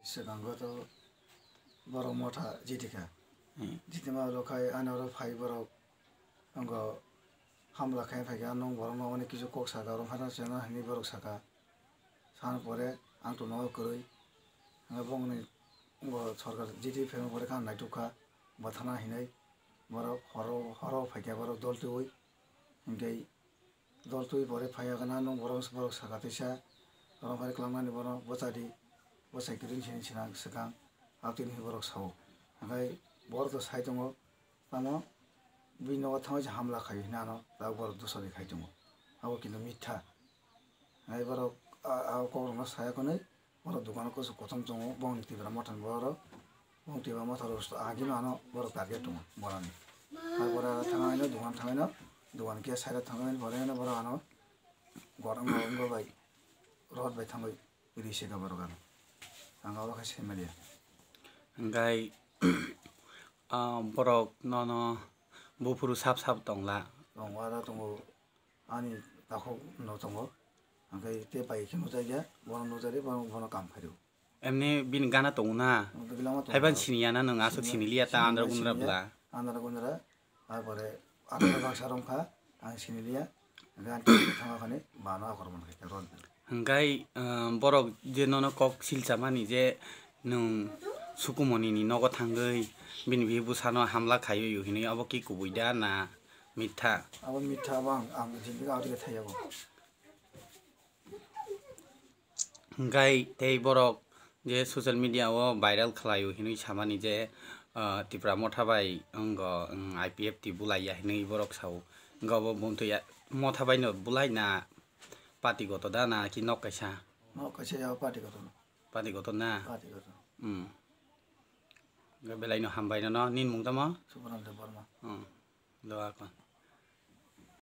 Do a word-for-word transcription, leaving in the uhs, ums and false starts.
Swkango to borok motha jitikha. Hmm. Jitima rok khai ani oro phai borok wngkha hamla khai phaikha, nwng borokno onek kisu kok saka, oro phano chengna hinwi borok saka. San pore ang to nogo kwrwi. Ang bongni bo sorkar jiti phaima pore kha naitukha, bathana hinwi borok horo, horo phaikha borok dol twiwi. Hinkhe dol twi pore phaiya gana nwng borok, borok saka tisa, borok hai kwlangnani bono bwchadi, bwchai kwrwini sini sinang swkang, abtwini borok sao. Hinkhe borok to sai tongo, tamo bini nogo thangwi se hamla khai hinwi ano tabuk borok dusadi khai tongo. Abo kintu mitha. Hai borok a, a kokrokno saya hwnwi borok dukano kuchuk kothom tongo, bongni Tipra Mothani borok, bong Tipra Motha rok agino ano borok target tongo borani. Hai borok thangwi no dukan thangwi no, dukan khe side o thangwi no borok ano gorokno wngwi bai rot bai thangwi ri se borok ano. Ang abo khe se maliya. Hingkhai, ah, borok nono buphuru sap sap tongla. Tongo, aro tongo. Ani takhuk no tongo. Hingkhai tei bai khe nukjakya, bono nukjakya, bono, bono kam khairw. Emni bini gana tongo na? Ang to belama tongo. Haiban siniya na nwng aswk siniliya ta andra gundra bwla. Andra gundra, arpore andra baksa romkha, ang siniliya. Gan thangma khani bana akhor man khaikha ron. Hingkhai, ah, borok je nono kok silchamani je nwng Sukumoni ni nogo thangwi bini bihik bwsano hamla khaiwi hinwi abo ki kubui da na? Mitha. Abo mitha, abo ang, ang jindagi abo thaiya bo. Hingkhai tei borok je social media o viral khlaio hinwi samani je, ah, Tipra Motha bai wngkha, wng, I P F T bulaiya hinwi borok sao. Wngkha bo buntwi Motha bai no bulai na party goto da na ki nok kaisa? Nok kaisa ya party goto. Party goto na? Party goto. Hmm. Belai no hambai no, nini mung tamo? Subrahmanya Debbarma. Hmm. Doa kon.